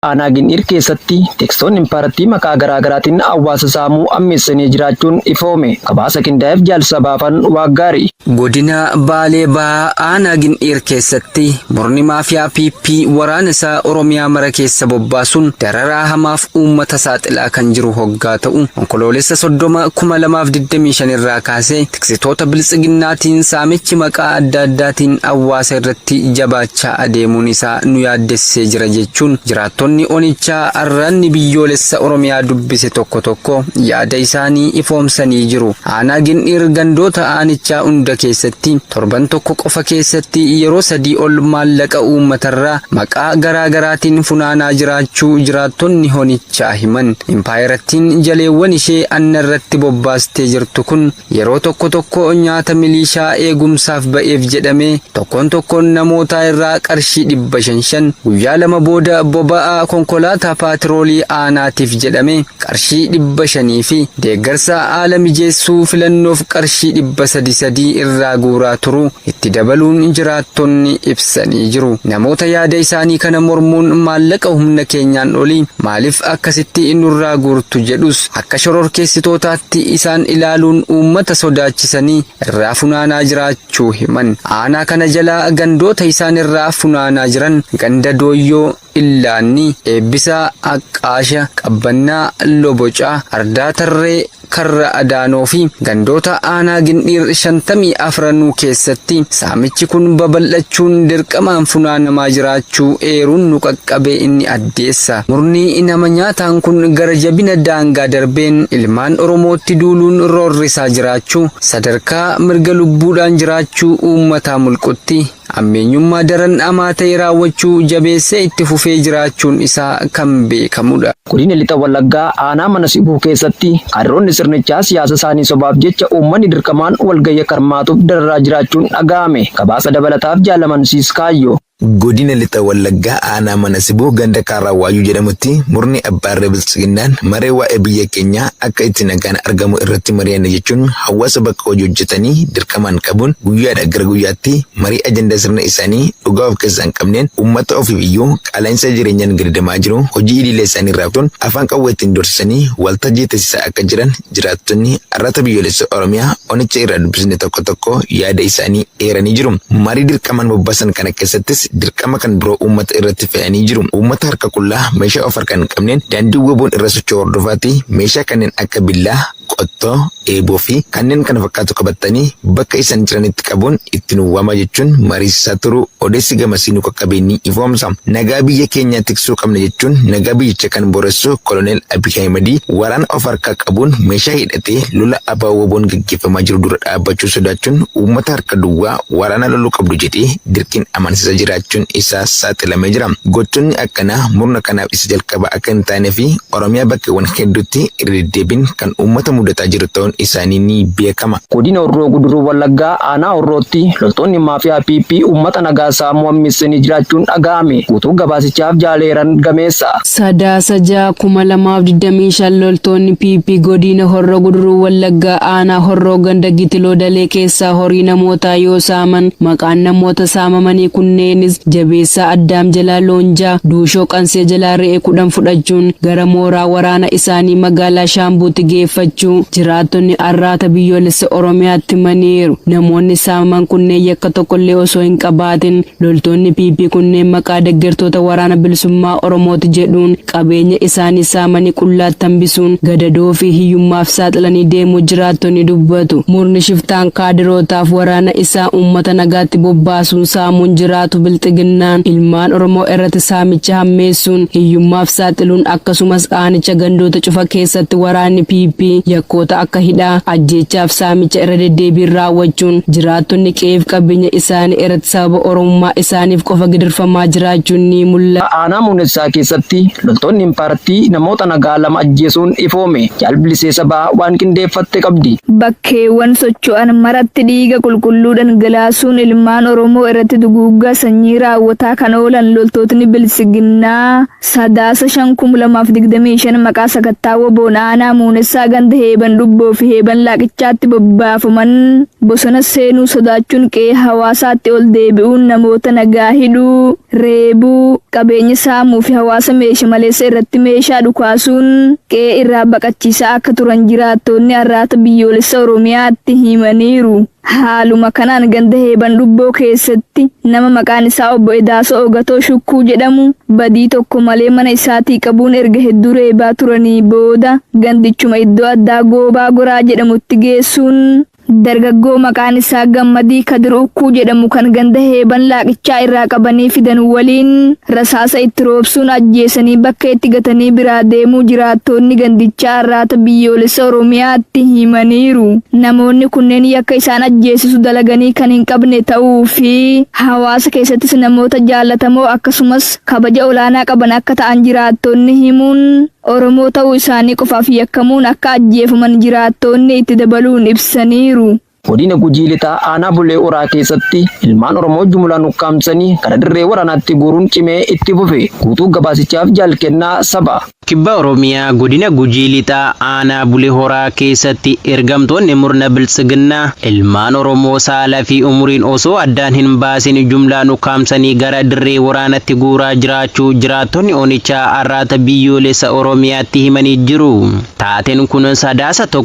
Aanaa Gindhiir keessatti tiksoonni impaayeratii maqaa garaa garaatiin hawaasa saamuu ammeessanii jiraachuun ifoome. Gabaasa qindaa'eef jaalsa baafan Waaggaarii. Godina Baalee Bahaa Aanaa Gindhiir keessatti murni maafiyaa PP waraana isaa Oromiyaa mara keessa bobbaasuun dararaa hamaaf uummata saaxilaa kan jiru hoggaa ta'u, Onkoloolessa 30, 2025 irraa kaasee tiksitoota Biltsiginnaatiin saamichi maqaa adda addaatiin hawaasa irratti jabaachaa adeemuun isaa nu yaaddessee jira jechuun jiraattonni onichaa Arraanni Biyyoolessa Oromiyaa dubbise tokko tokko yaada isaanii ifoomsanii jiru. Aanaa Gindhiir gandoota aanichaa hunda keessatti torban tokko qofa keessatti yeroo sadii ol maallaqa uummatarraa maqaa garaa garaatiin funaanaa jiraachuu jiraattonni onichaa himan. Impaayerattiin jaleewwan ishee anna irratti bobbaastee jirtu kun yeroo tokko tokko nyaata miliishaa eegumsaaf ba'eef jedhamee tokkoon tokkoon namootaa irraa qarshii 500 shan, guyyaa lama booda boba'aa konkolaataa paatiroolii aanaatiif jedhamee qarshii 500 fi deeggarsa haala mijeessuu filannoof qarshii 300 sadii irraa guuraa turuu itti dabaluun jiraattonni ibsanii jiru. Namoota yaada isaanii kana mormuun maallaqa humna keenyaan olii maaliif akkasitti nurraa guurtu jedhus akka shororkeessitootaatti isaan ilaaluun uummata sodaachisanii irraa funaanaa jiraachuu himan. Aanaa kana jalaa gandoota isaan irraa funaanaa jiran ganda Dooyyoo, Illaannii, Eebbisaa, Aqqaasha, Qabbannaa, Lobocaa, Ardaa Tarree, Karra Adaanoo fi gandoota aanaa Gindhiir 54nuu keessatti saamichi kun babal'achuun dirqamaan funaanamaa jiraachuu eeruun nu qaqqabe ni addeessa. Murni nama nyaataan kun gara jabina daangaa darbeen ilmaan Oromootti duuluun roorrisaa jiraachuu sadarkaa mirga lubbuudhaan jiraachuu uummataa mulqutti Hammeenyummaa daran hamaa ta'e raawwachuu jabeessee itti fufee jiraachuun isaa kan beekamudha. Godina Lixa Wallaggaa aanaa Mana Sibuu keessatti kaadiroonni sirnichaa siyaasa isaanii sobaaf jecha uummanni dirqamaan walgahii akka hirmaatuuf dararaa jiraachuun dhaga'ame. Gabaasa dabalataaf Jaal Amansiis Kaayyoo. Godina Lixa Wallaggaa aanaa Mana Sibuu ganda Kaarraa Waayyuu jedhamutti murni abbaa irree Biltsiginnaan maree waa'ee biyya keenyaa akka itti nagaan argamu irratti mari'anna jechuun hawaasa bakka hojii hojjetanii dirqamaan qabuun guyyaadha gara guyyaatti marii ajandaa sirna isaanii dhugaa of keessaa hin qabneen uummata ofiif iyyuu qaala'insa jireenyaan gadadamaa jiru hojii idilee isaanii irraa kutuun afaan qawweetiin doorsisanii waltajjii teessisaa akka jiran jiraattonni Arraata Biyyoolessa Oromiyaa onicha irraa dubbisne tokko tokko yaada isaanii eeranii jiru. Marii dirqamaan bobbaasan kana keessattis dirqama kan biroo uummata irratti fe'anii jiru. Uummata harka qullaa meeshaa of harkaa hin qabneen daandii wbo'n irra socho'u hordofaatii meeshaa kanneen akka billaa, qottoo, eeboo fi kanneen kana fakkaatu qabattanii bakka isan jiranitti qabuun itti nu waamaa jechuun mariisisaa turuu odeessi gamasii nu qaqqabe ni ifoomsa. Nagaa biyya keenyaa tiksuu qabna jechuun nagaa biyyicha kan booressu Koloneel Abiy Ahimadi waraana of harkaa qabuun meeshaa hidhatee lola ABO-WBOn gaggeeffamaa jiru dura dhaabbachuu sodaachuun uummata harka duwwaa waraana loluu qabdu jedhee dirqiin amansiisaa jiraachuun isaa saaxilamee jira. Gochoonni akkanaa murna kanaaf isa jalqabaa akka hin taanee fi Oromiyaa bakkeewwan hedduutti irra deddeebiin kan uummata mudataa jiru ta'uun isaanii ni beekama. Godina Horroo Guduruu Wallaggaa aanaa Horrootti loltoonni maafiyaa PP uummata nagaa saamuu hammeessanii jiraachuun dhaga'ame. Guutuu gabaasichaaf Jaal Heeran Gameessa. Sadaasa 6, 2025 loltoonni PP Godiina Horroo Guduruu Wallaggaa aanaa Horroo ganda Gitiloo Dalee keessaa horii namootaa yoo saaman maqaan namoota saamamanii kunneenis Jabeessaa Addaam jalaa loon 6, Duushoo Qansee jalaa re'ee 10 fudhachuun gara mooraa waraana isaanii magaalaa Shaambuutti geeffachuu jiraattonni Arraata Biyyoolessa Oromiyaatti himaniiru. Namoonni saamaman kunneen yakka tokkollee osoo hin qabaatin loltoonni PP kunneen maqaa deggertoota Waraana Bilisummaa Oromooti jedhuun qabeenya isaanii saamanii qullaatti hambisuun gadadoo fi hiyyummaaf saaxilanii deemuu jiraattonni dubbatu. Murni shiftaan kaadirootaaf waraana isaa uummata nagaatti bobbaasuun saamuun jiraatu Bilxiginnaan ilmaan Oromoo irratti saamicha hammeessuun hiyyummaaf saaxiluun akkasumas aanicha gandoota cufa keessatti waraanni PP yakkoota akka hidhaa, ajjeechaaf saamicha irra deddeebiin raawwachuun jiraattonni qe'eef qabeenya isaanii irratti sababa Oromummaa isaaniif qofa gidirfamaa jiraachuun ni mul'ata. Aanaa Muunessaa keessatti loltoonni impaarattii namoota nagaa 2 ajjeesuun ifoome. Jaal Bilisee Sabaa waan qindeeffatte qabdi. Bakkeewwan socho'an maratti dhiiga qulqulluu dhangalaasuun ilmaan Oromoo irratti duguuggaa sanyii raawwataa kan oolan loltootni Biltsiginnaa, Sadaasa 5,2025 maqaa sakattaa WBOn aanaa Muunessaa ganda Heeban Dhubboo fi Heeban Laaqichaatti bobbaafaman bosona seenuu sodaachuun qe'ee hawaasaatti ol deebi'uun namoota nagaa hidhuu, reebuu, qabeenya saamuu fi hawaasa meesha maleessa irratti meeshaa dhukaasuun qe'ee irraa baqachiisaa akka turan jiraattonni Arraata Biyyoolessa Oromiyaatti himaniiru. Haaluma kanaan ganda Heeban Dhubboo keessatti nama maqaan isaa Obbo Edaasoo Ogatoo Shukkuu jedhamu badii tokko malee mana isaatii qabuun erga hedduu reebaa turanii booda gandichuma iddoo addaa Goobaa Goraa jedhamutti geessuun dargaggoo maqaan isaa Gammadii Kadir Ukkuu jedhamu kan ganda Heeban Laaqichaa irraa qabanii fidan waliin rasaasa itti roobsuun ajjeesanii bakka itti gatanii biraa deemuu jiraattonni gandichaa Arraata Biyyoolessa Oromiyaatti himaniiru. Namoonni kunneen yakka isaan ajjeesisu dalaganii kan hin qabne ta'uu fi hawaasa keessattis namoota jaallatamoo akkasumas kabaja olaanaa qaban akka ta'an jiraattonni himuun Oromoo ta'uu isaanii qofaaf yakkamuun akka ajjeefaman jiraattonni itti dabaluun ibsaniiru. Godina Gujii Lixaa aanaa Bulee Horaa keessatti ilmaan Oromoo jumulaan ukkaamsanii gara dirree waraanaatti guuruun cimee itti fufe. Guutuu gabaasichaaf Jaal Kennaa Saba. Kibba Oromiyaa godina Gujii Lixaa aanaa Bulee Horaa keessatti ergamtoonni murna Biltsiginnaa ilmaan Oromoo saala fi umuriin osoo addaan hin baasin jumlaan ukkaamsanii gara dirree waraanatti guuraa jiraachuu jiraattonni onichaa Arraata Biyyoolessa Oromiyaatti himanii jiru. Taateen kun Sadaasa 1,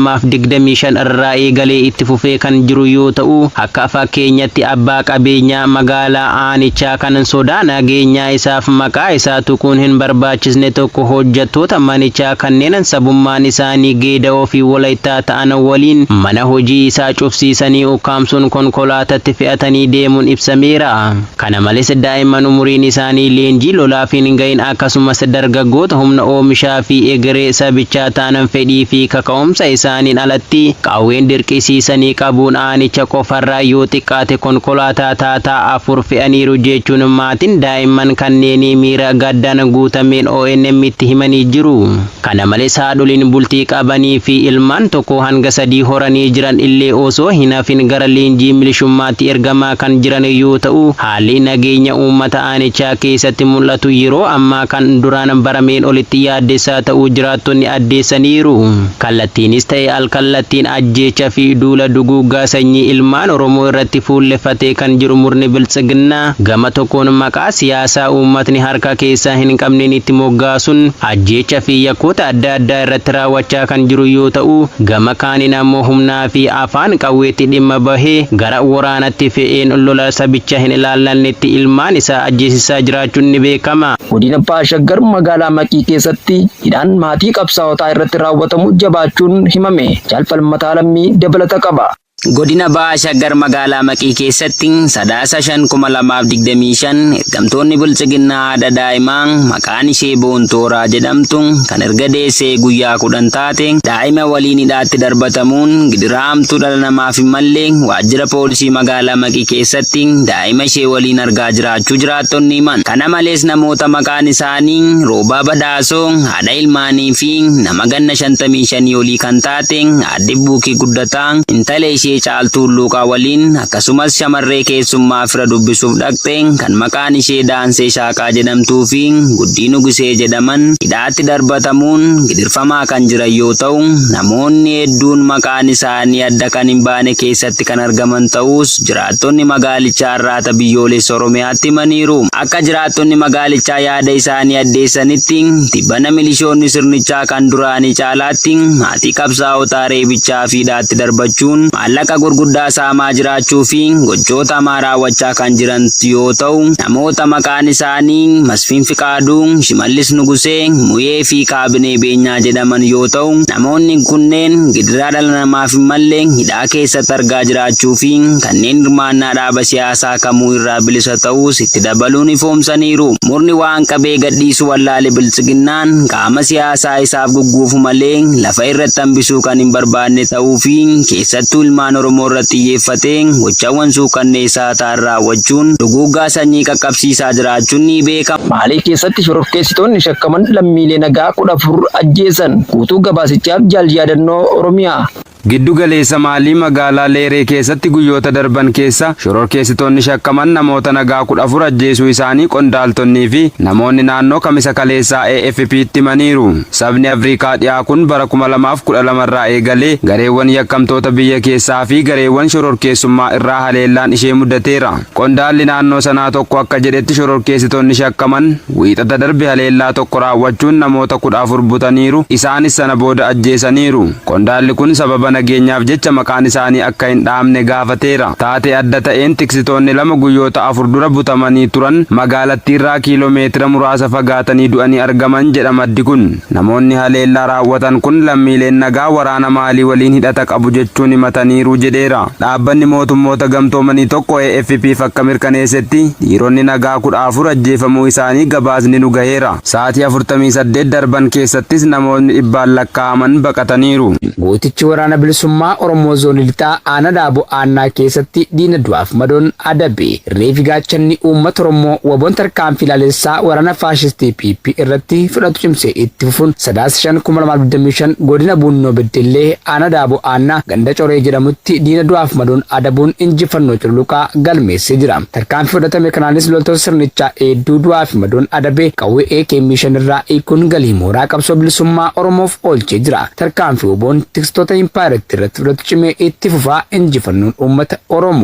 2025 irraa eegalee itti fufee kan jiru yoo ta'u, akka fakkeenyatti abbaa qabeenyaa magaalaa aanichaa kan sodaa nageenyaa isaaf maqaa isaa tuquun hin barbaachisne tokko hojjettoota manichaa kanneen sabummaan isaanii Geeda'oo fi Walayittaa ta'an waliin mana hojii isaa cufsiisanii ukkaamsuun konkolaatatti fe'atanii deemuun ibsameera. Kana malees daa'imman umuriin isaanii leenjii lolaaf hin gahin akkasumas dargaggoota humna oomishaa fi egeree sabichaa ta'an fedhii fi kaka'umsa isaaniin alatti qawween dirqisiisanii qabuun aanicha qofarraa yoo xiqqaate konkolaataa taataa 4 fe'aniiru jechuun maatiin daa'imman kanneenii miira gaddaan guutameen ONM itti himanii jiru. Kana malees haadholiin bultii qabanii fi ilmaan 1 hanga 3 horanii jiran illee osoo hin hafin gara leenjii milishummaatti ergamaa kan jiran yoo ta'u, haalli nageenya uummata aanichaa keessatti mul'atu yeroo ammaa kan duraan barameen olitti yaaddessaa ta'uu jiraattonni addeessaniiru. Kallattiinis ta'e alkallattiin ajjeecha fi duula duguuggaa sanyii ilmaan Oromoo irratti fuulleffatee kan jiru murni Biltsiginnaa gama tokkoon maqaa siyaasaa uummatni harka keessaa hin qabneen itti moggaasun ajjeecha fi yakkoota adda addaa irratti raawwachaa kan jiru yoo ta'u, gama kaaniin ammoo humnaa fi afaan qawweetti dhimma bahee gara waraanatti fe'een lola sabicha hin ilaallannetti ilmaan isaa ajjeesisaa jiraachuun ni beekama. Godina Baha Shaggar magaalaa Maqii keessatti hidhaan maatii qabsaa'otaa irratti raawwatamu jabaachuun himame. Jaal Falmataa Lammii dabalata qaba. Godina Baha Shaggar magaalaa Maqii keessatti Sadaasa 5, 2025 ergamtoonni Biltsiginnaa haadha daa'imaa maqaan ishee Boontooraa jedhamtu kan erga deessee guyyaa 10 taate daa'ima waliin hidhaatti darbatamuun gidiraa hamtuu dhala namaaf hin malle waajjira poolisii magaalaa Maqii keessatti daa'ima ishee waliin argaa jiraachuu jiraattonni himan. Kana malees namoota maqaan isaanii Roobaa Badhaasoo haadha ilmaanii fi nama ganna 55 olii kan taate Aadde Buukii Guddataa intala ishee Caaltuu Hulluuqaa waliin akkasumas shamarree keessummaa fira dubbisuuf dhaqxe kan maqaan ishee Daansee Shaaqaa jedhamtuu fi Guddii Nugusee jedhaman hidhaatti darbatamuun gidirfamaa kan jiran yoo ta'u, namoonni hedduun maqaan isaanii adda kan hin baane keessatti kan argaman ta'uus jiraattonni magaalichaa Arraata Biyyoolessa Oromiyaatti himaniiru. Akka jiraattonni magaalichaa yaada isaanii addeessanitti, tibbana milishoonni sirnichaa kan duraanii caalaatti maatii qabsaa'otaa reebichaa fi hidhaatti darbachuun maallaqa gurguddaa saamaa jiraachuu fi gochoota hamaa raawwachaa kan jiran yoo ta'u, namoota maqaan isaanii Masfin Fiqaaduu, Shimallis Nugusee, Muyee fi Kaabinee Beenyaa jedhaman yoo ta'u, namoonni kunneen gidiraa dhala namaaf hin malle hidhaa keessatti argaa jiraachuu fi kanneen hirmaannaa dhaaba siyaasaa kamuu irraa bilisa ta'uus itti dabaluun ifoomsaniiru. Murni waan qabee gadhiisu wallaale Biltsiginnaan qaama siyaasaa isaaf gugguufu malee lafa irratti hambisuu kan hin barbaanne ta'uu fi keessattuu ilmaan Oromoo irratti xiyyeeffatee gochawwan suukanneessaa ta'an raawwachuun duguuggaa sanyii qaqqabsiisaa jiraachuun ni beekama. Maalii keessatti shororkeessitoonni shakkaman lammiilee nagaa 14 ajjeesan. Guutuu gabaasichaaf Jaal Yaadannoo Oromiyaa. Giddu galeessa Maalii magaalaa Leeree keessatti guyyoota darban keessa shororkeessitoonni shakkaman namoota nagaa 14 ajjeesuu isaanii qondaaltonnii fi namoonni naannoo Kamisa kaleessaa AFP'tti himaniiru. Sabni Afrikaa dhiyaa kun bara 2012 irraa eegalee gareewwan yakkamtoota biyya keessaa fi gareewwan shororkeessummaa irraa haleellaan ishee mudateera. Qondaalli naannoo sanaa tokko akka jedhetti, shororkeessitoonni shakkaman Wiixata darbe haleellaa tokko raawwachuun namoota 14 butaniiru, isaanis sana booda ajjeesaniiru. Qondaalli kun sababa nageenyaaf jecha maqaan isaanii akka hin dhahamne gaafateera. Taatee adda ta'een, tiksitoonni lama guyyoota 4 dura butamanii turan magaalattiirraa kiiloomeetira muraasa fagaatanii du'anii argaman jedha maddi kun. Namoonni haleellaa raawwatan kun lammiileen nagaa waraana Maalii waliin hidhata qabu jechuun himataniiru jedheera. Dhaabbanni mootummoota gamtoomanii tokko AFP'f akka mirkaneessetti, dhiironni nagaa 14 ajjeefamuu isaanii gabaasni nu gaheera. Sa'aatii 48 darban keessattis namootni dhibbaan lakkaa'aman baqataniiru. Gootichi Waraana Bilisummaa Oromoo Zoonii Lixaa Aanaa Daaboo Aannaa keessatti diina du'aaf madoon adabe. Irree fi gaachanni uummata Oromoo WBOn tarkaanfii laalessaa waraana faashistii PP irratti fudhatu cimsee itti fufuun Sadaasa 5, 2025 godina Buunnoo Beddellee Aanaa Daaboo Aannaa ganda Coree jedhamutti diina du'aaf madoon adabuun injifannoo cululuqaa galmeessee jira. Tarkaanfii fudhatame kanaanis loltoota sirnichaa hedduu du'aa fi madoon adabee qawwee AKM 5 irraa hiikuun galii mooraa qabsoo bilisummaa Oromoof oolchee jira. Tarkaanfii WBOn tiksitoota impaayerattii irratti fudhatu cimee itti fufa. Injifannoon uummata Oromoof!